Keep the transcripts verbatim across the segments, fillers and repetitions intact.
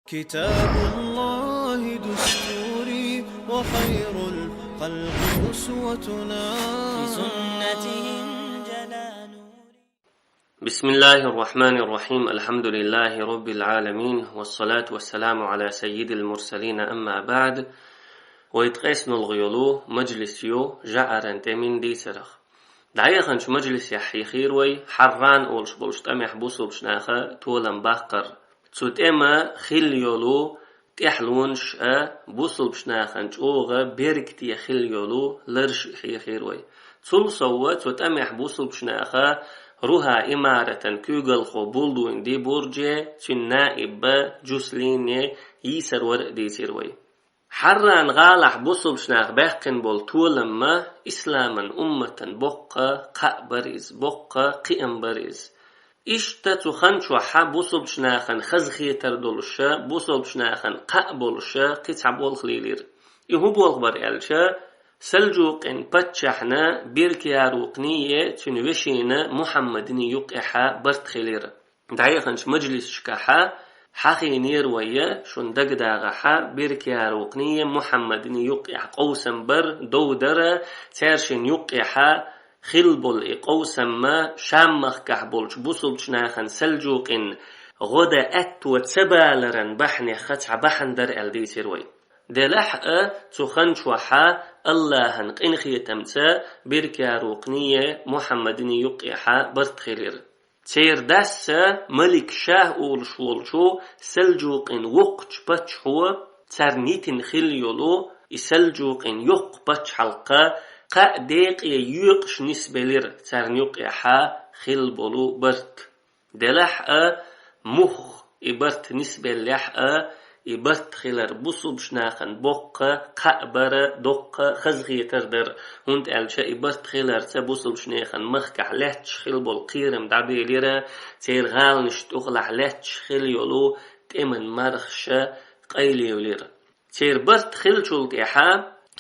كتاب الله دستوري وخير الخلق أسوتنا. بسنته انجلى نوري. بسم الله الرحمن الرحيم. الحمد لله رب العالمين. والصلاة والسلام على سيد المرسلين. أما بعد. Вай ткъеснолгъа йолу мажлис ю жаӀаран тӀеман дийцарах. ДӀаяханчу мажлисехь хьехира вай Хьарран олуш болчу тӀамехь бусулбачу наха толам баккхар. Цу тӀема хилла йолу тӀаьхьалонаш а, бусулбачу нахана чӀогӀа беркате хилла йолу лараш а хьехира вай. Цул сов цу тӀамехь бусулбачу наха Руха имаратан куьйгалхо Булдуйн Дибурже, цуьнан наибба Жуслине йийсар вара а дийцира вай. Хьарран гӀалахь бусулбачу наха баьккхина болу толамма исламан умматан боккха кхаъ бара иза, боккха кхиам бара иза. Иштта цу хан чохьа бусулбачу нахана хазахетар долуша, бусулбачу нахана кхаъ болуша кхин цхьа болх лелира. И хӀун болх бара аьлча, Сальжукъин паччахьна Беркярукъание, цуьнан вешина Мухьаммадане юккъехьа барт хилира. ДӀаяханчу мажлисашкахьа хьахийнера вай, шуна дагадагӀахьа, Беркярукъание Мухьаммадане юккъехь къовсам бар, дов дара, цаьршинна юккъехьа хилла болу и къовсамма Шам-махкахь болчу бусулбачу нахана Сальжукъин гӀо дан аьтто ца баларан бахьанеха цхьа бахьана дара аьлла дийцира вай. Делахь а цу хан чохьа Аллахьан къинхетамца Беркярукъание Мухьаммадане юккъехьа барт хилира. Церан дас а Малик-Шах олуш волчу Сальжукъин воккхачу паччахьо, царна йитина хилла йолу и Сальжукъин йоккха пачхьалкх кхаа декъе йоькъуш нисбелира царна юккъехьа хилла болу барт. Делахь а мух и барт нисбеллехь а, и барт хилар бусулбачу нахана боккха кхаъ бара, доккха хазахетар дара, хӀунда аьлча и барт хиларца бусулбачу нехан махкахь лаьтташ хилла болу кхерам дӀабелира, церан гӀаланаш тӀехулахь лаьтташ хилла йолу тӀеман мархаша къайлаевлира. Церан барт хиллачул тӀаьхьа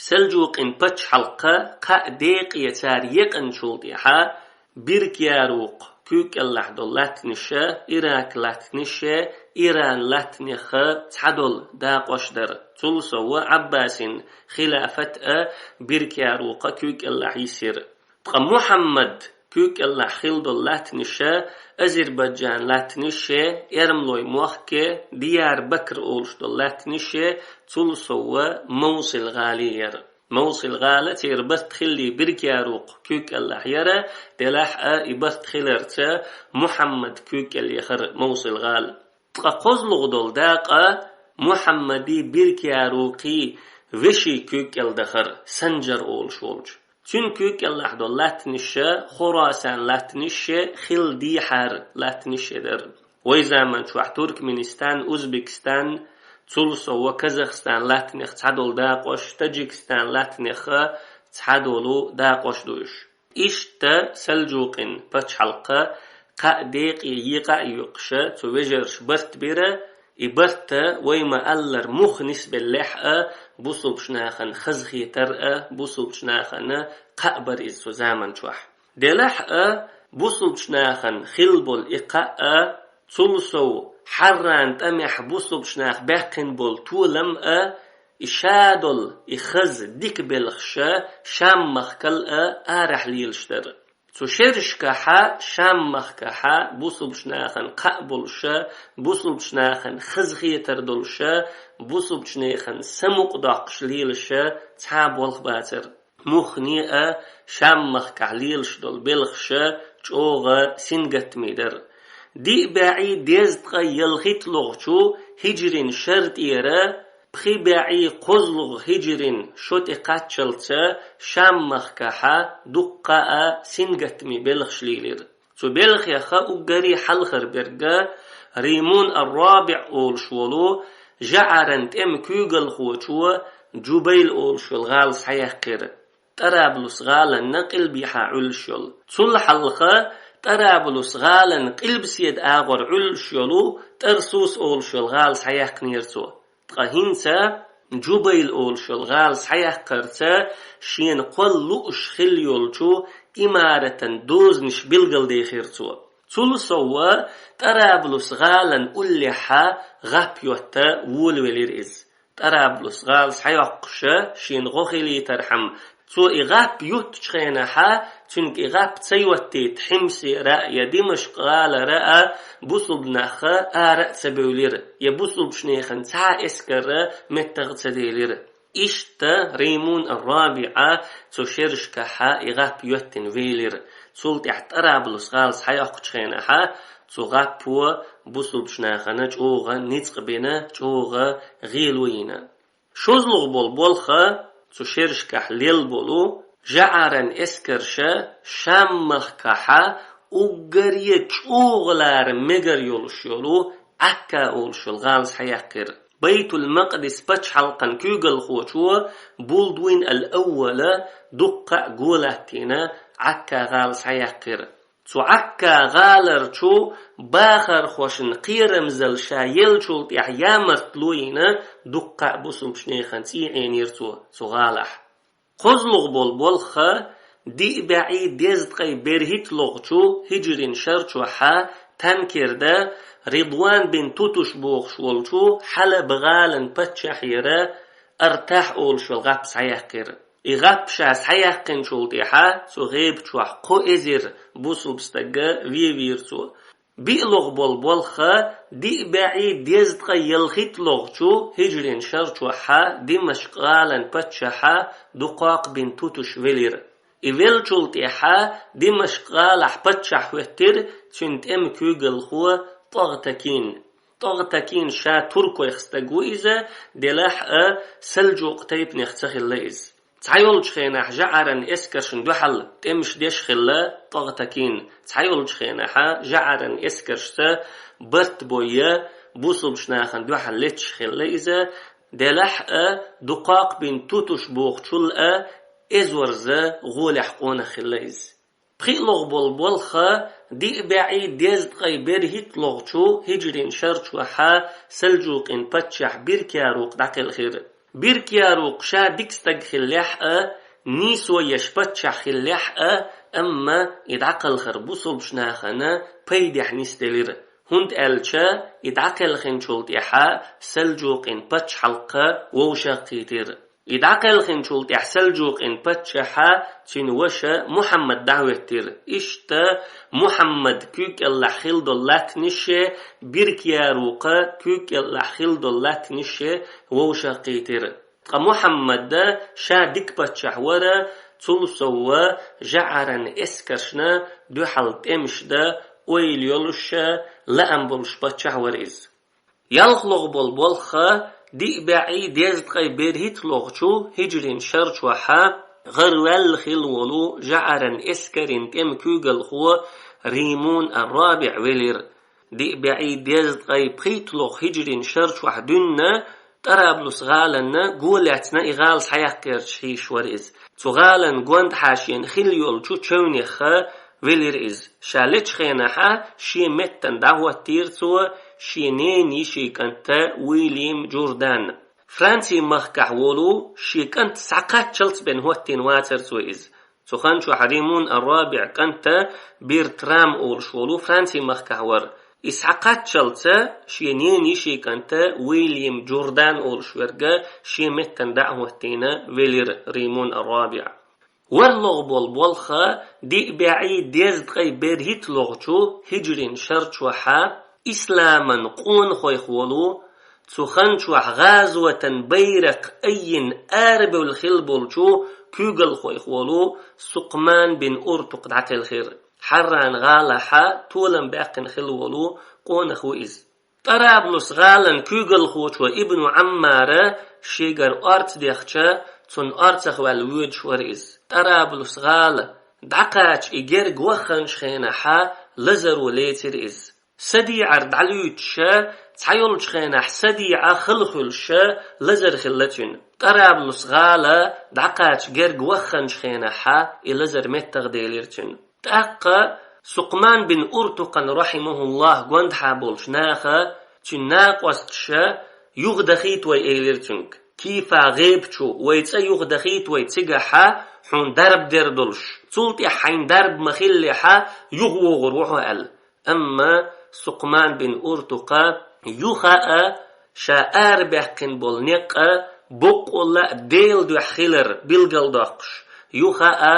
Сальжукъин пачхьалкх кхаа декъе цара екъначул тӀаьхьа Беркярукъ куьйга кӀелахь долу латтаниша, Ирак латтаниша, Иран латтанеха цхьадолу дакъош дара. Цул сов Ӏаббасин хилафат а Беркярукъа куьйга кӀелахь йисира. Ткъа Мухьаммад куьйга кӀелахь хилла долу латтаниша, Азербайджан латтаниша, Эрмалой мохке, Дияр-Бакр олуш долу латтаниша, цул сов Мовсил гӀали яра. Мовсил гӀала церан барт хилли Беркярукъ куьйга кӀелахь яра, делахь а и барт хиларца Мухьаммад куьйга кӀел яхара Мовсил гӀала. Ткъа кхозлагӀа долу дакъа Мухьаммади Беркярукъи вешин куьйга кӀел дахара, Санжар олуш волчу. Цуьнан куьйга кӀелахь долу латтаниша Хурасан латтаниша, хилла дехьара латтаниша дара. Вай заман чохь Туркменистан, Узбекистан, цул сов Казахстан латтанех цхьадолу дакъош, Таджикистан латтанеха цхьадолу дакъош ду уьш. Иштта Сальжукъин пачхьалкха кхаа декъе екъа а йоькъуша, цу вежарша барт бира, и барта вай ма-аллара мух нисбеллехь а, бусулбачу нахана хазахетар а, бусулбачу нахана кхаъ бара иза цу заман чохь. Делахь а бусулбачу нахана хилла болу и кхаъ а, цул сов Хьарран тӀамехь бусулбачу наха баьккхина болу толам а, и шадолу, и хаза дика белхаша Шам-махкал а арахь лелаш дара. Цу шерашкахьа Шам-махкахьа бусулбачу нахана кхаъ болуша, бусулбачу нахана хазахетар долуша, бусулбачу нехан самукъадоккхуш лелаша цхьа болх бацара. Муххане а Шам-махкахь лелаш долу белхаша чӀогӀа сингаттаме дара. Диъ бӀе дезткъа ялхитталгӀачу хӀиджрин шар тӀера, пхи бӀе кхозлагӀа хӀиджрин шо тӀе кхаччалца Шам-махкахьа дуккха а сингаттаме белхаш лелира. Цу белхеха уггаре хьалхара берг Римун ар-РабиӀ олуш волу жаӀаран тӀеман куьйгалхочо Джубайл олуш йолу гӀала схьаяьккхира. ТӀараблус гӀаланна къилбехьа Ӏуьллуш йолу. Цул хьалха ТӀараблус гӀалан къилбаседа агӀор Ӏуьллуш йолу Тарсус олуш йолу гӀала схьаяьккхинера цо. Ткъа хӀинца Джубайл олуш йолу гӀала схьаяккхарца шена кхолла лууш хилла йолчу имаратан дозанаш билгалдехира цо. Цул совгӀа ТӀараблус гӀалан уллехьа гӀап йотта волавелира иза. ТӀараблус гӀала схьайоккхуш шена гӀо хилийтархьама, цо и гӀап юттучу хенахьа, цуьнга и гӀап ца йоттийта Хьимсера я Димашкъ гӀалара а бусулба нах ара а ца бевлира, я бусулбашнехана цхьа а эскар меттах а ца делира. Иштта Римун ар-РабиӀа цу шерашкахьа и гӀап йоьттина велира. Цул тӀаьхьа ТӀараблус гӀала схьайоккхучу хенахьа, цу гӀаппо бусулбачу нахана чӀогӀа ницкъ бина, чӀогӀа гӀело йина. ШозлагӀа болу болх цу шерашкахь лелла болу жӀаран эскарша Шам-махкахьа уггаре чӀогӀа лара мегар йолуш йолу Ӏакка олуш йолу гӀала схьаяьккхира. Байтул-Макъдис пачхьалкхан куьйгалхочо Булдвин ал-Аввала дуккха а го латтийна Ӏакка гӀала схьаяьккхира. Цу Ӏакка гӀаларчу бахархошна кхерамзалла ша еллачул тӀаьхьа ямартло йина дуккха а бусулбачу нехан цӀий Ӏенийра цо цу гӀалахь. КхозлагӀа болу болх диъ бӀе дезткъе берхӀитталгӀачу хӀиджрин шарчохьа Танкерда Ридван бин Тутуш бохуш волчу Хьалаб гӀалан паччахьера Артахь олуш йолу гӀап схьаяьккхира. И гӀап ша схьаяьккхинчул тӀаьхьа цу гӀеба чохь кхо эзар бусулба стаг вевийра цо. БиълагӀа болу болх диъ бӀе дезткъе ялхитталгӀачу хӀиджрин шарчохьа Димашкъ гӀалан паччахьа Дукхакъ бин Тутуш велира. И веллачул тӀаьхьа Димашкъ гӀалахь паччахь хӀоьттира цуьнан тӀеман куьйгалхо ТӀогӀтакин. ТӀогӀтакин ша туркойх стаг ву иза, делахь а сальджукъ тайпанех ца хилла иза. Цхьайолчу хенахь жӀаран эскаршна дуьхьал тӀемаш деш хилла ТӀогӀтакин. Цхьайолчу хенахьа жӀаран эскаршца барт бойя бусулбачу нахана дуьхьал леташ хилла иза, делахь а Дукхакъ бин Тутуш бохучул а эзорза гӀолехь къонах хилла иза. ПхиълагӀа болу болх диъ бӀе дезткъе берхӀитталгӀачу хӀиджрин шарчохьа сальджукъийн паччахь Биркъярукъ дӀакхелхира. Биркъярукъ ша дика стаг хиллехь а, нийсо еш паччахь хиллехь а, амма и дӀакхалхар бусулбачу нахана пайдехь нисделира, хӀунда аьлча и дӀакхелхинчул тӀаьхьа сальджукъийн пачхьалкх вовшахкхийтира. И дӀакхелхинчул тӀаьхьа сальджукъийн паччахьа цуьнан ваша Мухьаммад дӀахӀоьттира. Иштта Мухьаммад куьйга кӀелахь хилла долу латтанаш а, Биркъярукъа куьйга кӀелахь хилла долу латтанаш а вовшахкхийтира. Ткъа Мухьаммад ша дика паччахь вара, цул совгӀа жӀаран эскаршна дуьхьал тӀемаш дан ойла йолуш а, лаам болуш паччахь вара иза. ЯлхлагӀа болу болх диъ бӀе дезткъе берхӀитталгӀачу хӀиджрин шарчохьа гӀараваьлла хилла волу жӀаран эскарийн тӀеман куьйгалхо Римун ар-РабиӀ велира. Диъ бӀе дезткъе пхийтталгӀа хӀиджрин шарчохь дуьйна ТӀараблус гӀаланна го лаьцна и гӀала схьаяккха гӀерташ хьийзаш вара иза. Цу гӀалан гондахьа шена хилла йолчу чевнех велира иза. Ша лечу хенахьа шен меттана дӀахӀоттийра цо шен ненан йишин кӀант Уильям Джурдан. Францин махкахь волу шен кӀант схьакхаччалц бен хӀоттийна вацара цо иза. Цу хан чохь Римун ар-РабиӀ кӀант Бертрам олуш волу Францин махкахь вара. И схьакхаччалца шен ненан йишин кӀант Уильям Джурдан олуш верг шен меттана дӀа а хӀоттийна велира Римун ар-РабиӀ. ВорхӀлагӀа болу болх диъ бӀе дезткъе берхӀитталгӀачу хӀиджрин шарчохьа исламан къонахойх волу, цу хан чохь гӀазотан байракх айина арабевлла хилла болчу куьйгалхойх волу Сукъман бин Уртукъ дӀакхелхира. Хьарран гӀалахьа толам баьккхина хилла волу къонах ву иза. ТӀараблус гӀалан куьйгалхочо Ибну Ӏаммара шегара орца дехча, цунна орцах ваьлла воьдуш вара иза. ТӀараблус гӀала дӀакхача и герга вахханчу хенахьа лазаро лецира иза. СадиӀар дӀалуьйчуша, цхьайолчу хенахь СадиӀа хала хуьлуша лазар хилла цуьнан. ТӀараблус гӀала дӀакхача герга вахханчу хенахьа и лазар меттах делира цуьнан. ТӀаккха Сукъман бин Уртукъан, рахьимахуллахь, гондахьа болчу наха цуьнан накъосташа юхадахийта вай, элира цуьнга. Кийфа гӀебачу вай цӀа юхадахийта вай цигахьа, хьуна дарба дер долуш. Цул тӀаьхьа хьайна дарба ма хиллехьа, юхавогӀур ву хьо аьлла. Амма Сукъман бин Уртукъа юха а ша арабаьккхина болу некъа боккъалла а Делан дуьхьа хилар билгалдоккхуш, юха а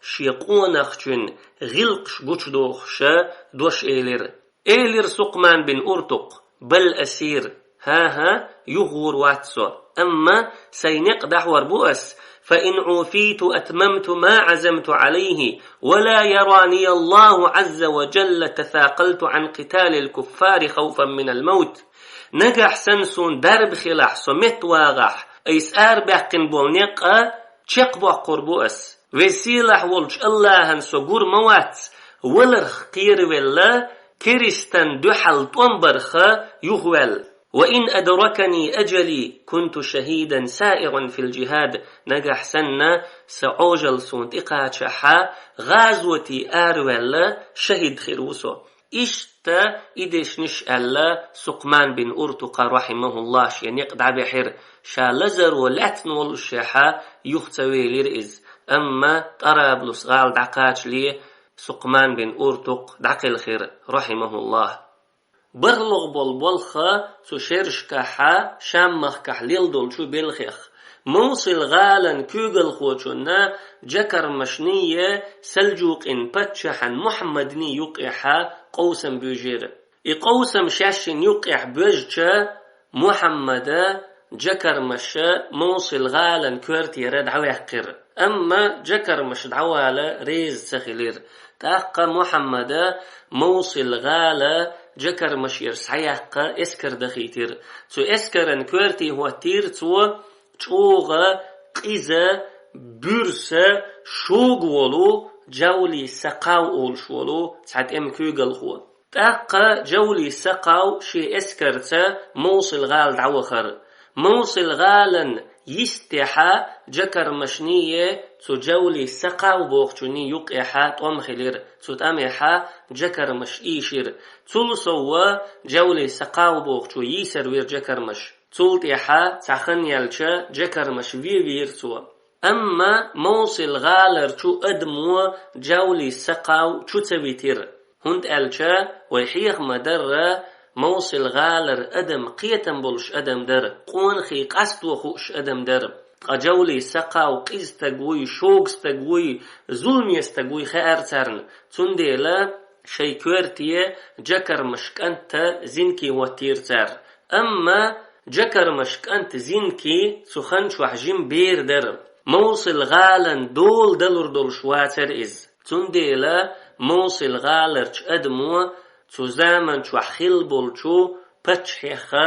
шен къонахчун гӀиллакхаш гучудохуша дош элира. Элира Сукъман бин Уртукъ: «Бал асир». ХӀан-хӀа, юха гӀур вац со. Амма сайн некъ дӀахьор бу ас. «Фа ин Ӏуфиту атмамту ма Ӏазамту Ӏалайхи, ва ла ярани Аллаху Ӏазза ва Джалла тасакъалту Ӏан къиталил куффари хавфан минал мавт». Нагахь санна суна дарба хилахь, со меттавагӀахь, айса арабаьккхина болу некъа чекхбоккхур бу ас. Веза-Сийлахь волчу Аллахьан со гур ма вац, валарх кхеравелла, керистан дуьхьал тӀом барха юхаваьлла. «Ва ин адракани аджали, кунту шахидан саиран фил джихад». Нагахь санна сан Ӏожалла суна тӀекхачахьа, гӀазоте араваьлла, шахид хир ву со. Иштта и дешнаш аьлла, Сукъман бин Уртукъа, рахьимахуллахь, шен некъ дӀабаьхьира. Ша лазаро лаьттина воллушехьа, юха ца велира иза. Амма ТӀараблус гӀала дӀакхачале Сукъман бин Уртукъ дӀакхелхира, рахьимахуллахь. БархӀлагӀа болу болх цу шерашкахьа Шам-махкахь лелла долчу белхех. Мовсил-гӀалан куьйгалхочунна Джакармашний, Салджукъин паччахьан Мухьаммадний юккъехьа къовсам буьйжира. И къовсам шаьшшинна юккъехь боьжча, Мухьаммада Джакармаша Мовсил-гӀалан коьртера дӀаваьккхира. Амма Джакармаш дӀавала реза ца хилира. ТӀаккха Мухьаммада Мовсил-гӀала Джакармашера схьаяккха эскар дахийтира. Цу эскаран коьрте хӀоттийра цо чӀогӀа къиза, буьрса, шога волу, Джавли Сакъав олуш волу цхьа тӀеман куьйгалхо. ТӀаккха Джавли Сакъав шен эскарца Мовсил-гӀала дӀавахара. Мовсил-гӀалан йистехьа Джакармашний цу Джавли Сакъав бохучунний юккъехьа тӀом хилира. Цу тӀамехьа Джакармаш ийшира. Цул сов Джавли Сакъав бохучо йийсар вира Джакармаш. Цул тӀаьхьа цхьа хан яьлча Джакармаш вевийра цо. Амма Мовсил-гӀаларчу адамо Джавли Сакъав чу ца витира, хӀунда аьлча вай хьеха ма-дарра, Мовсил-гӀалара адам кхетам болуш адам дара, къонахий къасто хууш адам дара. Ткъа Джавли Сакъав къиза стаг вуй, шога стаг вуй, зуламе стаг вуй хаьара царна. Цундела шайн коьрте Джакармаш кӀанта Зинки хӀоттийра цара. Амма Джакармаш кӀант Зинки цу хан чохь жима бер дара. Мовсил-гӀалан дола далур долуш вацара иза. Цундела Мовсил-гӀаларчу адамо цу заман чохь хилла болчу паччахьеха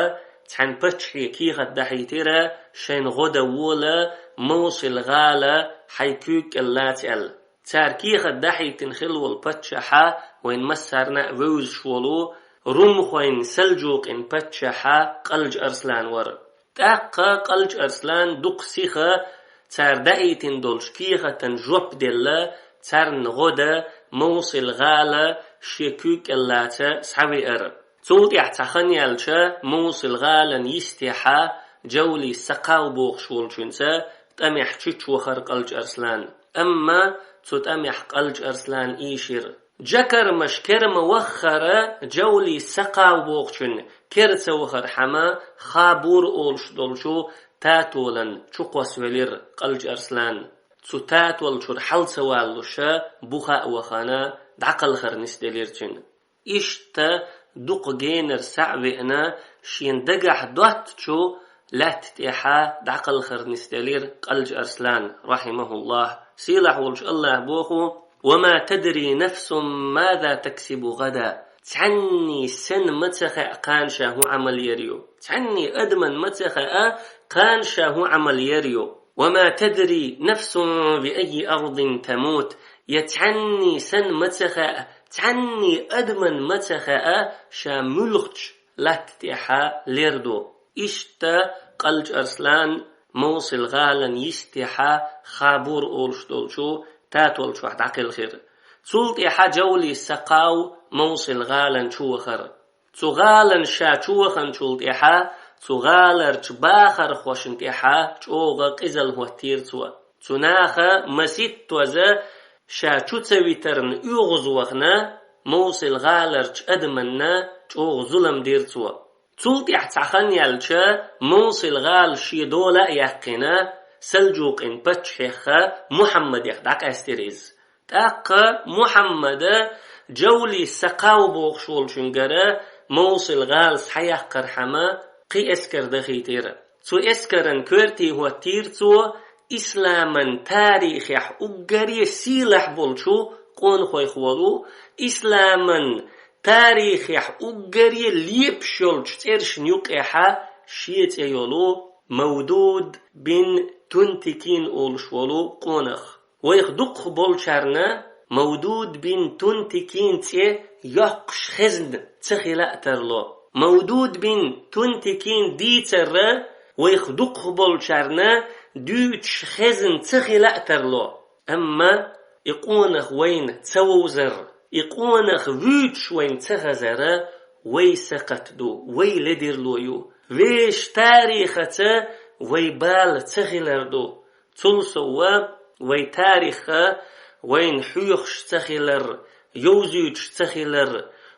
цхьаьна паччахье кехат дахьийтира, шайна гӀо дан вола, Мовсил-гӀала хьайн куьйга кӀел лаца аьлла. Цара кехат дахьийтина хилла волу паччахьа вайн массарна а вевзаш волу, румхойн Салджукъин паччахьа Къалж Арслан вара. ТӀаккха Къалж Арслан дукха сиха цара даийтина долчу кехатан жоп делла, царна гӀо дан Мовсил-гӀала шен куьйга кӀел лаца схьавеара. Цул тӀаьхьа цхьа хан яьлча, Мовсил-гӀалан йистехьа Джавли Сакъав бохуш волчуьнца тӀамехь чуьчу вахара Къалж Арслан. Амма цу тӀамехь Къалж Арслан ийшира. Джакармаш кера ма-ваххара, Джавли Сакъав бохучун кера ца вахархьама, Хабур олуш долчу татолан чукхоссавелира Къалж Арслан. Цу татол чуьра хьал ца валлуша, буха а вахана, дӀакхалхар нисделира цуьнан. Иштта дукха генара схьа а веана, шена дагахь доттучу лаьтта тӀехьа дӀакхалхар нисделира Къалж Арслан, рахьимахуллахь. Сийлахь волчу Аллахь боху: «Ва ма тадри нафсун маза таксибу гӀада». Цхьанний санна ма ца хаьа кхана ша хӀун Ӏамал ер ю. Цхьанний адаман ма ца хаьа кхана ша хӀун Ӏамал ер ю. «Ва ма тадри нафсун би аййи ардин тамут». Я цхьанний санна ма ца хаьа, цхьанний адаман ма ца хаьа, ша муьлхачу латта тӀехьа лер ду. Иштта Къалж Арслан Мовсил-гӀалан йистехьа Хабур олуш долчу татол чохь дӀакхелхира. Цул тӀаьхьа Джавли Сакъав Мовсил-гӀалан чу вахара. Цу гӀалан ша чу ваханчул тӀаьхьа цу гӀаларчу бахархошна тӀаьхьа чӀогӀа къизалла хӀоттийра цо. Цу наха маситтаза ша чу ца витарна оьгӀаз вахана, Мовсил гӀаларчу адаманна чӀогӀа зулам дира цо. Цул тӀаьхьа цхьа хан яьлча, Мовсил гӀала шен дола а яьккхина, Салжукъин паччахьех Мухьаммадех дӀакъаьстира иза. ТӀаккха Мухьаммада Джавли Сакъав бохуш волчуьнгара Мовсил гӀала схьаяккхархьама, кхин эскар дахийтира. Цу эскаран коьрте хӀоттийра цо исламан тарихехь уггаре сийлахь болчу къонахойх волу, исламан тарихехь уггаре лепаш йолчу цӀерашна юккъехьа шен цӀе йолу Мавдуд бин Тунтикин олуш волу къонах. Вайх дукхах болчарна Мавдуд бин Тунтикин цӀе йоккхуш хезна ца хила а тарло. Мавдуд бин Тунтикин дийцарра вайх дукхах болчарна дуьйцуш хезна ца хила а тарло. Амма и къонах вайна ца вовзар, и къонах вуьйцуш вайна ца хазара вай сакхат ду, вай ледарло ю. Вешан тарихаца вай бала ца хилар ду. Цул сов вай тариха вайна хьоьхуш ца хилар, йовзуьйтуш ца хилар,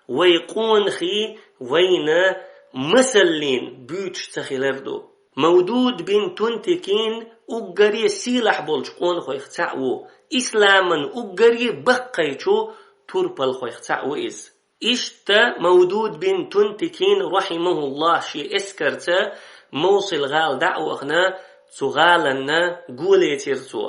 вай къонахий вайна масаллин буьйцуш ца хилар ду. Мавдуд бин Тунтикин уггаре сийлахь болчу къонахойх цхьаъ ву, исламан уггаре баккхайчу турпалхойх цхьаъ ву иза. Иштта Мавдуд бин Тунтикин, рахьимахуллахь, шен эскарца Мовсил гӀала дӀа а вахана, цу гӀаланна голецира цо.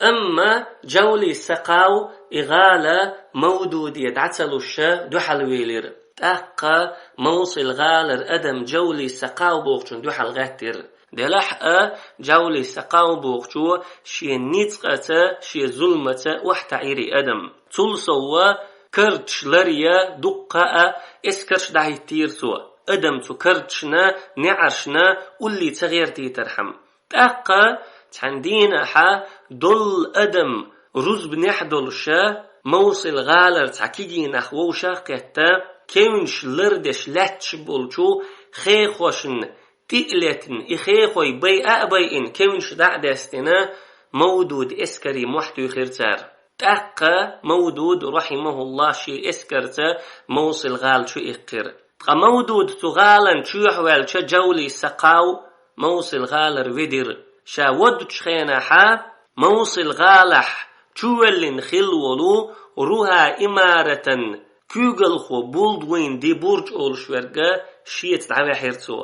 Амма Джавли Сакъав и гӀала Мавдуде дӀа ца луш дуьхьалвелира. ТӀаккха Мовсил гӀалара адам Джавли Сакъав бохучун дуьхьал гӀеттира. Делахь а, Джавли Сакъав бохучо шен ницкъаца, шен зуламаца охьатаӀийра и адам. Цул сов карташ ларъя дуккха а эскарш дӀахӀиттийра цо, адам цу карташна, неӀаршна улле ца гӀертийтархьама. ТӀаккха цхьана дийнахьа долу адам рузбанехь долуша, Мовсил гӀалара цхьа кегий нах вовшах а кхетта, кевнаш лардеш лаьтташ болчу хехошна тӀе а летина, и хехой байъа а байина, кевнаш дӀа а даьстина, Мавдуд эскаре мохь туьйхира цара. ТӀаккха Мавдуд, рахьимахуллахь, шен эскарца Мовсил гӀала чу иккхира. Ткъа Мавдуд цу гӀалан чоьхьа ваьлча, Джавли Сакъав Мовсил гӀалара ведира. Ша водучу хенахьа Мовсил гӀалахь чувеллина хилла волу Руха имаратан куьйгалхо Булдвин Дибурж олуш верг шеца дӀаваьхьира цо.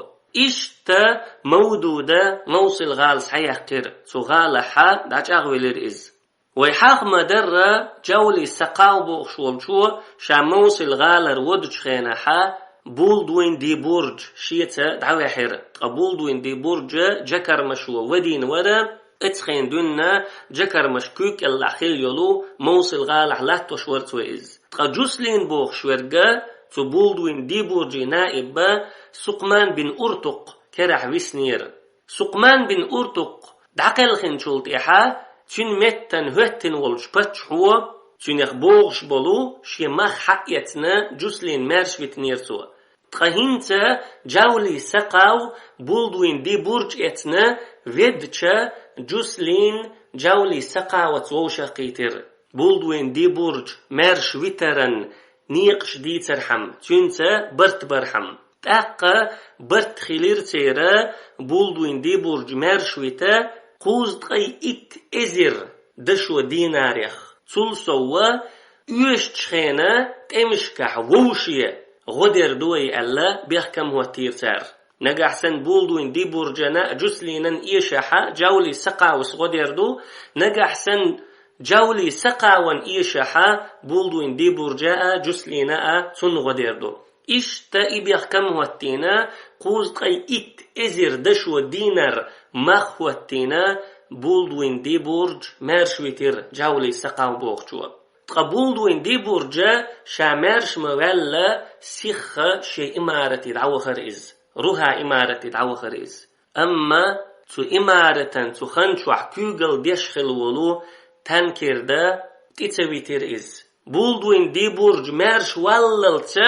Иштта Мавдуда Мовсил гӀала схьаяьккхира, цу гӀалахьа дӀачӀагӀвелира иза. Вай хьаха ма-дарра, Джавли Сакъав бохуш волчо ша Мовсил гӀалара водучу хенахьа Булдвин Дибурж шеца дӀаваьхьира. Ткъа Булдвин Дибурж Джакармашо вадийна вара, оцу хенахь дуьйна Джакармаш куьйга кӀелахь хилла йолу Мовсил гӀалахь латтош вара цо иза. Ткъа Джуслин бохуш верг цу Булдвин Дибуржин наиб Сукъман бин Уртукъ керахь виснера. Сукъман бин Уртукъ дӀакхелхинчул тӀаьхьа цуьнан меттана хӀоьттина волчу паччахьо цуьнах богӀуш болу шен мах хьаэцна Джуслин маьрша витинера цо. Ткъа хӀинца Джавли Сакъав Булдвин Дибурж эцна, веддача Джуслин Джавли Сакъаваца вовшах кхийтира. Булдвин Дибурж маьрша витаран некъаш дийцархьама, цуьнца барт бархьама. ТӀаккха барт хилира церан Булдвин Дибурж маьрша вита кхузткъе итт эзар дашо динарех. Цул сов, оьшучу хенахь тӀемашкахь вовше гӀо дер ду вай аьлла, бехкам хӀоттийра цара. Нагахь санна Булдвин Дибуржана а, Джуслинан а эшахьа, Джавли Сакъавас гӀо дер ду, нагахь санна Джавли Сакъаван эшахьа, Булдвин Дибуржа а, Джуслина а цунна гӀо дер ду. Иштта и бехкам хӀоттийна, кхузткъе итт эзар дашо динар мах хӀоттийна, Булдвин Дибурж маьрша витира Джавли Сакъав бохучо. Ткъа Булдвин Дибуржа ша маьрша ма ваьлла, сихха шен имарате дӀавахара иза. Руха имарате дӀавахара иза. Амма цу имаратан цу хан чохь куьйгалла деш хилла волу Танкерда тӀе ца витира иза. Булдвин Дибурж маьрша валлалца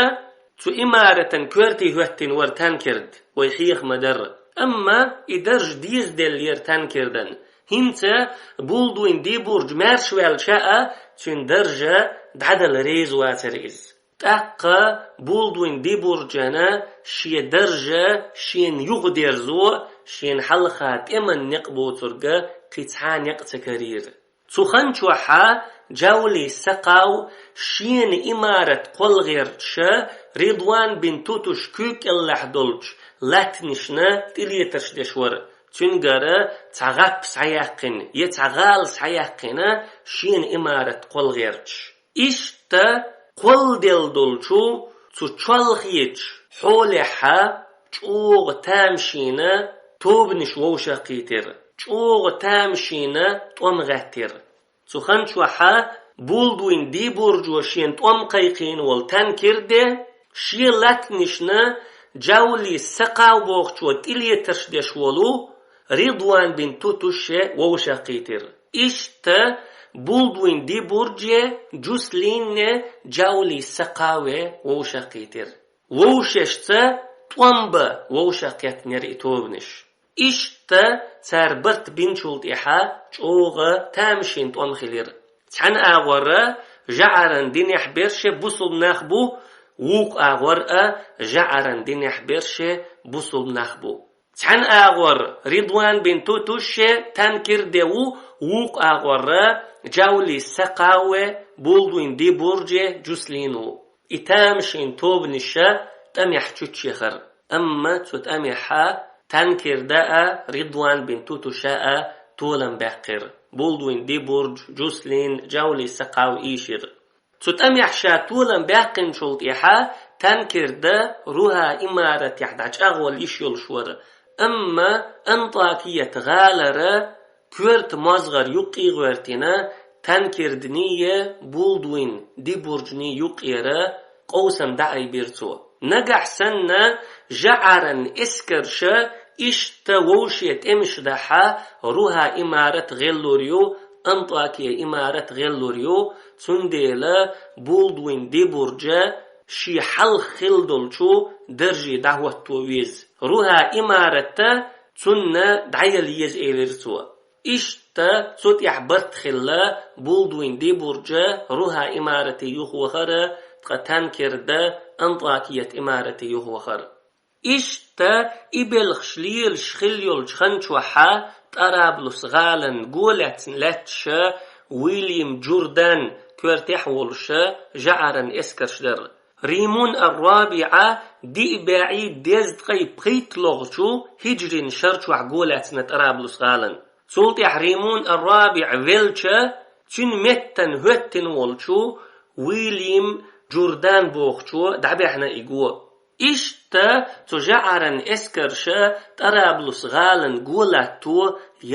цу имаратан коьрте хӀоьттина вара Танкерд, вай хьеха ма-дарра. Амма и дарж дезаделлера Танкердан. ХӀинца Булдвин Дибурж маьрша ваьлча а, цуьнан даржа дӀадала реза вацара иза. ТӀаккха Булдуин Дибурджана шен даржа шена юхадерзо, шена хьалха тӀеман некъ боцург кхин цхьа некъ ца карийра. Цу хан чохьа Джавли Сакъав шена имарат кхолла гӀерташ, Ридван бин Тутуш куьйга кӀелахь долчу латтанашна тӀелетарш деш вара. Цуьнгара цхьа гӀап схьаяьккхина, я цхьа гӀала схьаяьккхина шена имарат кхолла гӀерташ. Иштта кхолладелла долчу цу чолхечу хьолехьа чӀогӀа тамашийна тобанаш вовшахкхийтира, чӀогӀа тамашийна тӀом гӀаьттира. Цу хан чохьа Булдуин Дибурджо шена тӀом кхайкхийна волу танкер де, шен латтанашна Джавли Сакъав бохучо тӀелетарш деш волу Ридван бин Тутуше вовшахкхийтира. Иштта Булдуин Дибурдже, Джуслинне Джавли Сакъаве вовшахкхийтира. Вовшашца тӀом бан вовшахкхеттинера и тобанаш. Иштта цара барт бинчул тӀаьхьа чӀогӀа тамашийна тӀом хилира. Цхьана агӀор жӀаран динехь берш бусулба нах бу, вукху агӀор а жӀаран динехь берш бусулба нах бу. Цхьана агӀор Ридван бин Тутуше танкер де ву, вукху агӀор Джавли Сакъаве, Булдуин Дибурже, Джуслин ву. И тамашийна тобанаш тӀамехь чуччехара. Амма цу тӀамехьа танкер да а, Ридван бин Тутуша а толам баьккхира. Булдуин Дибурдж, Джуслин, Джавли Сакъав ийшира. Цу тӀамехь ша толам баьккхинчул тӀаьхьа танкер да Руха имаратехь дӀачӀагӀвала йиш йолуш вара. Амма Антакият гӀалара коьрта мозгӀар юккъе а гӀоьртина, танкердний, Булдуин Дибурджний юккъера къовсам дӀаайбира цо. Нагахь санна жӀаран эскарша иштта вовше тӀемаш дахьа, Руха имарат гӀеллур ю, Антакия имарат гӀеллур ю, цундела Булдуин Дибурджа шен хьалха хилла долчу даржий дӀахӀотто веза. Руха имаратта цунна дӀаяла еза элира цо. Иштта цу тӀехь барт хилла, Булдуин Дибурджа Руха имарате юхавахара, ткъа танкер да Антакият имарате юхавахара. Иштта и белхаш лелаш хилла йолчу хан чохьа ТӀараблус гӀалан го лаьцна лаьтташа Уильям Джурдан коьртехь а волуша жӀаран эскарш дара. Римун ар-РабиӀа диъ бӀе дезткъе пхийтталгӀачу хиджрин шар чохь го лаьцна ТӀараблус гӀалан. Цул тӀаьхьа Римун ар-РабиӀ велча, цуьнан меттана хӀоьттина волчу Уильям Джурдан бохучо дӀабаьхьна и го. Иштта цу жӀаран эскарша ТӀараблус гӀалан го латто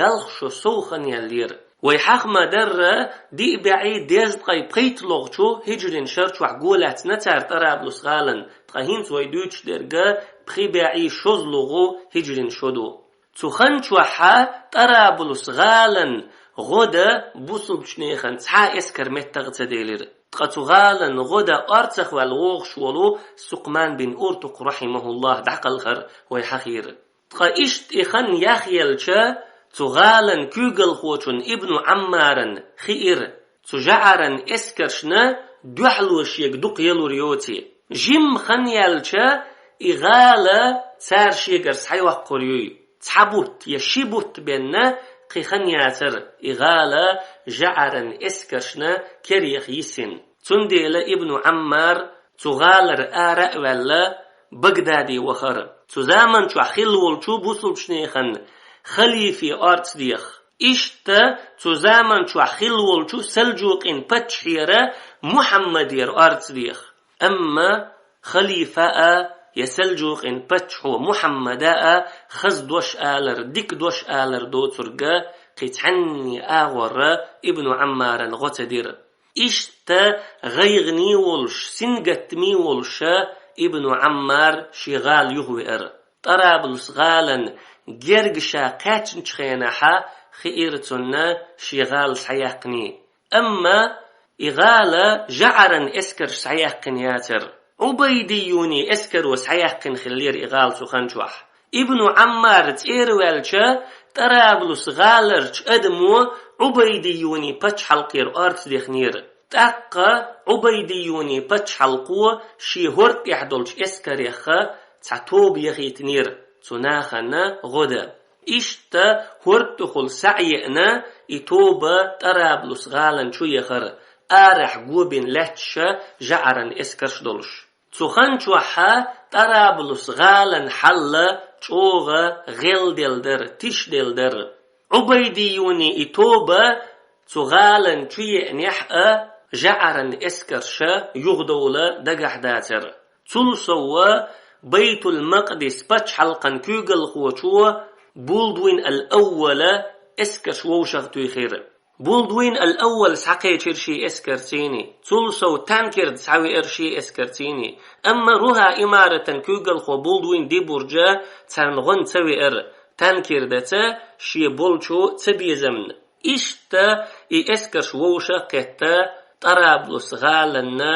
ялх шо сов хан яьллера. Вай хьаха ма-дарра, диъ бӀе дезткъе пхийтталгӀачу хиджрин шар чохь го лаьцна цара ТӀараблус гӀалан, ткъа хӀинца вай дуьйцуш дерг пхи бӀе шозлагӀа хиджрин шо ду. Цу хан чохьа ТӀараблус гӀалан гӀо дан бусулбачу нехан цхьа а эскар меттах а ца делира. Ткъа цу гӀалан гӀо дан орцахваьлла вогӀуш волу Сукъман бин Уртукъ, рахьимахуллахӀ, дӀакхалхара вай хьахийра. Ткъа иштта и хан яхъелча, цу гӀалан куьйгалхочун Ибну Ӏаммаран хиира, цу жӀаран эскаршна дуьхьало шега дукха ялур йоций. Жимма хан яьлча, и гӀала цара шегара схьайоккхур юй. Цхьа бутт я ши бутт бенна кхин хан яцара, и гӀала жӀаран эскаршна кераеха йисина. Цундела Ибну Ӏаммар цу гӀалара ара а ваьлла, Багдаде вахара. Цу заман чохь хилла волчу бусулбачу нехан халифе орца деха. Иштта цу заман чохь хилла волчу салджукъин паччахьера Мухьаммадера орца деха. Амма халифа а я салджукъин паччахьо Мухьаммада а хаза дош алар, дика дош алар доцург кхин цхьанне агӀор Ибну Ӏаммаран гӀо ца дира. Иштта гӀайгӀане волуш, сингаттаме волуша Ибну Ӏаммар шен гӀала юхавеара. Тӏараблус гӀалан герга ша кхаьчначу хенахьа хиира цунна шен гӀала схьаяьккхиний. Амма и гӀала жаӀаран эскарша схьаяьккхина яцара. Ӏубайдийюний эскаро схьаяьккхина хиллера и гӀала цу хан чохь. Ибну Ӏаммар цӀера ваьлча, Тӏараблус гӀаларчу адамо Ӏубайдийюний пачхьалкхера орца дехнера. ТӀаккха Ӏубайдиюни паччахьалкхо шен хӀорда тӀехь долчу эскарех цхьа тоба яхийтинера цу нахана гӀо дан. Иштта хӀорда тӀехула схьа а еана, и тоба ТӀараблус гӀалан чу яхара, арахь го бина лаьтташ жаӀаран эскарш долуш. Цу хан чохь ТӀараблус гӀалан хьал чӀогӀа гӀелделла дара, тишделла дара. Ӏубайдиюни и тоба цу гӀалан чу еанехь а, жаӀаран эскарша юхадовла дагахь дацара. Цул сов Байтул-Макъдис пачхьалкхан куьйгалхочо Булдуин ал-Аввала эскарш вовшахтуьйхира. Булдуин ал-Аввал схьакхечира шен эскарций, цул сов Танкерд схьавеара шен эскарций, амма Руха имаратан куьйгалхо Булдуин Дибурджа царна гӀо дан ца веара, Танкердаца шен болчу цабезамна. Иштта и эскарш вовшах а кхетта, ТӀараблус гӀаланна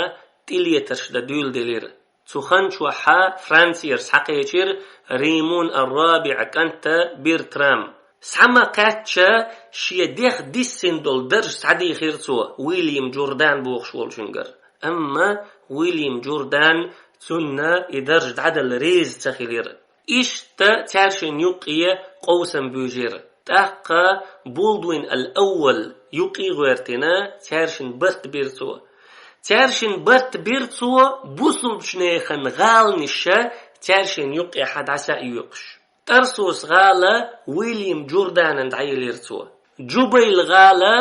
тӀелетарш дан дуьйладелира. Цу хан чохь Францера схьакхечира Римун ар-РабиӀ кӀант Бертрам. Схьа ма кхаьчча, шен дех диссина долу дарж схьадийхира цо Уильям Джурдан бохуш волчуьнгара. Амма Уильям Джурдан цунна и дарж дӀадала реза ца хилира. Иштта цаьршинна юккъе къовсам буьйжира. ТӀаккха Булдуин ал-Аввал юккъе а гӀоьртина, цаьршинна барт бира цо. Цаьршинна барт бира цо, бусулбачу нехан гӀаланаш цаьршинна юккъехь дӀаса а йоькхуш. ТӀарсус гӀала Уильям Джурданан дӀаелира цо. Джубайл гӀала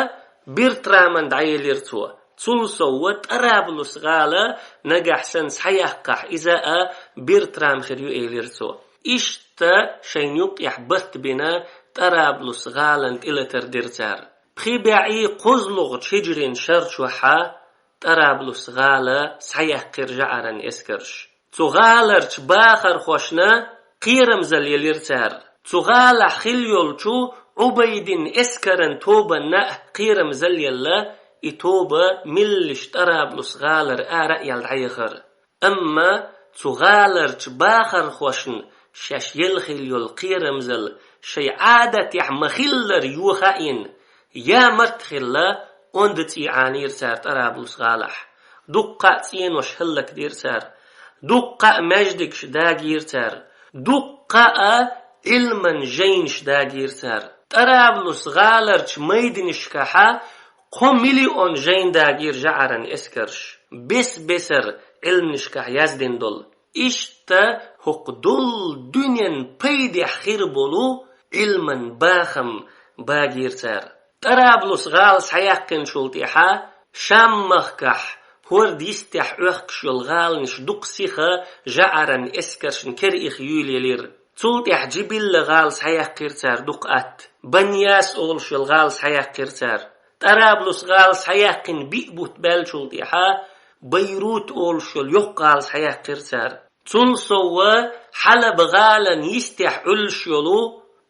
Бертраман дӀаелира цо. Цул сов ТӀараблус гӀала нагахь санна схьаяккхахь, иза а Бертрам хир ю, элира цо. Иштта шайна юккъехь барт бина, ТӀараблус гӀалан тӀелатар дира цара. Пхи бӀе кхузлагӀчу хиджрин шар чохь ТӀараблус гӀала схьаяьккхира жаӀаран эскарш. Цу гӀаларчу бахархошна кхерамзалла елира цара. Цу гӀалахь хилла йолчу Ӏубайдин эскаран тобанна а кхерамзалла елла, и тоба миллиш ТӀараблус гӀалара ара а яьлла дӀаяхара. Амма цу гӀаларчу бахархошна шаьш елла хилла йолу кхерамзалла шайн Ӏадатехь ма-хиллара йоха а йина, я март хилла, онда цӀий Ӏанийра цара ТӀараблус гӀалахь. Дуккха а цӀенош хӀаллакдира цара. Дуккха а маьждигаш дагийра цара. Дуккха а Ӏилман жайнаш дагийра цара. ТӀараблус гӀаларчу майданашкахьа кхо миллион жайн дагийра жаӀаран эскарш, бес-бесара Ӏилманашкахь яздина долу. Иштта хӀокху долу дуьненан пайдехь хир болу Ӏилман бахам багийра цара. ТӀараблус гӀала схьаяьккхинчул тӀаьхьа Шам-махкахь хӀорда йистехь Ӏохкуш йолу гӀаланаш дукха сиха жаӀаран эскаршна кера иха юьйлаелира. Цул тӀаьхьа Джибилла гӀала схьаяьккхира цара дукха атта. Баньяс олуш йолу гӀала схьаяьккхира цара. ТӀараблус гӀала схьаяьккхина биъ бутт баьллачул тӀаьхьа Байрут олуш йолу йоккха гӀала схьаяьккхира цара. Цул сов Хьалаб гӀалан йистехь Ӏуьллуш йолу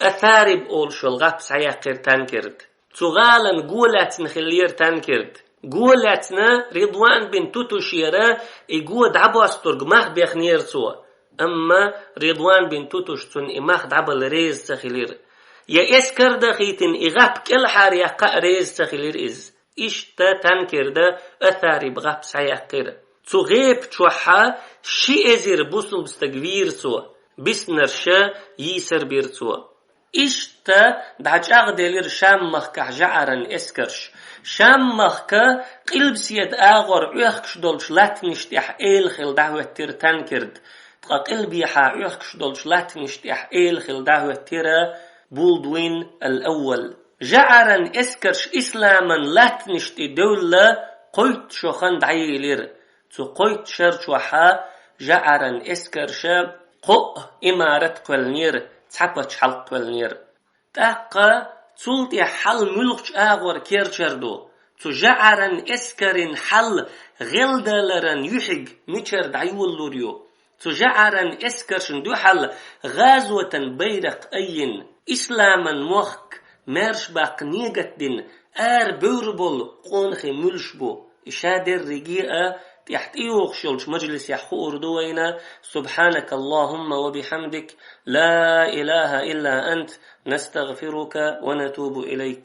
Асариб олуш йолу гӀап схьаяьккхира Танкерда. Цу гӀалан го лаьцна хиллера Танкерда. Го лаьцна Ридван бин Тутушера и го дӀабостург мах бехнера цо. Амма Ридван бин Тутуш цунна и мах дӀабала реза ца хилира. Я эскар дахийтина и гӀап кӀелхьара яккха а реза ца хилира иза. Иштта Танкерда Асариб гӀап схьаяьккхира. Цу гӀепа чохьа ши эзар бусулба стаг вийра цо, биснарша йийсар бира цо. Иштта дӀачӀагӀделира Шам-махкахь жаӀаран эскарш. Шам-махка къилбаседа агӀор Ӏохкуш долчу латтанаш тӀехь эла хилла дӀахӀоьттира Танкерд, ткъа къилбехьа Ӏохкуш долчу латтанаш тӀехь эла хилла дӀахӀоьттира Булдвин ал-Аввал. ЖаӀаран эскарш исламан латтанаш тӀе девлла кхойтта шо хан дӀаелира. Цу кхойтта шар чохьа жаӀаран эскарша кхоъ имарат кхоьллинера, цхьа пачхьалкх кхоьллинера. ТӀаккха цул тӀаьхьа хьал муьлхачу агӀор керчар ду? Цу жаӀаран эскарин хьал гӀелдаларан юьхьиг мичара дӀайолалур ю? Цу жаӀаран эскаршна дуьхьал гӀазотан байракх айина, исламан мохк маьрша баккха негатдина, ара бевр болу къонахий муьлш бу? И ша дерриге а тӀехь тӀейогӀуш йолчу мажлисехь хуур ду вайна. سبحانك اللهم وبحمدك، لا إله إلا أنت، نستغفرك ونتوب إليك.